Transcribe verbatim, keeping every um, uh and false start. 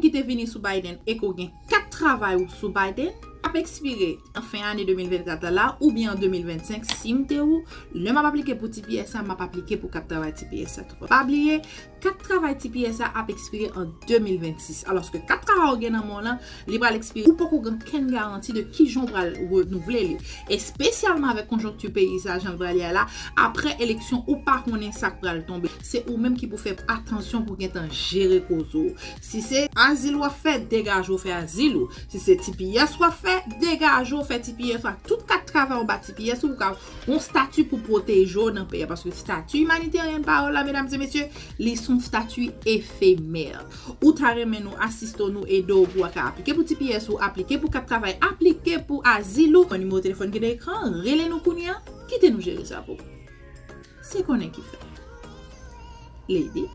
ki te vini sou Biden e ke w gen kat travay ou sou Biden ap ekspire an fen ane de mil vennkat la la oubyen an de mil vennsenk, si m te ou, lè m ap aplike pou T P S la, m ap aplike pou kat travay T P S la tou. Pa bliye, kat travay T P S la ap ekspire an de mil vennsis. Alòske kat travay ou gen nan men w lan, li pral ekspire. Ou poko gen kenn garanti de kijan w pral renouvle li. Espesyalman avèk konjonkti peyi sa, jan l pral ye a la, apre eleksyon, ou pa konnen sa k pral tonbe. Se ou menm ki pou fè atansyon pou gentan jere koze w. Si se azil w ap fè, degaje w fè azil ou. Si se T P S w ap fè, degaje w fè T P S ou ak tout kat travay ou ba T P S ou pou ka yon stati pou pwoteje w nan peyi a. Paske stati imanitè pa yo la, medam e mesye, li se yon stati efemè. Ou ta renmen nou asiste w, nou ede w pou w ka aplike pou T P S ou, aplike pou kat travay, aplike pou azil ou. Nimewo telefòn ki nan ekran, rele nou kounye a, kite nou jere sa pou ou. Se konnen ki fè. Lady.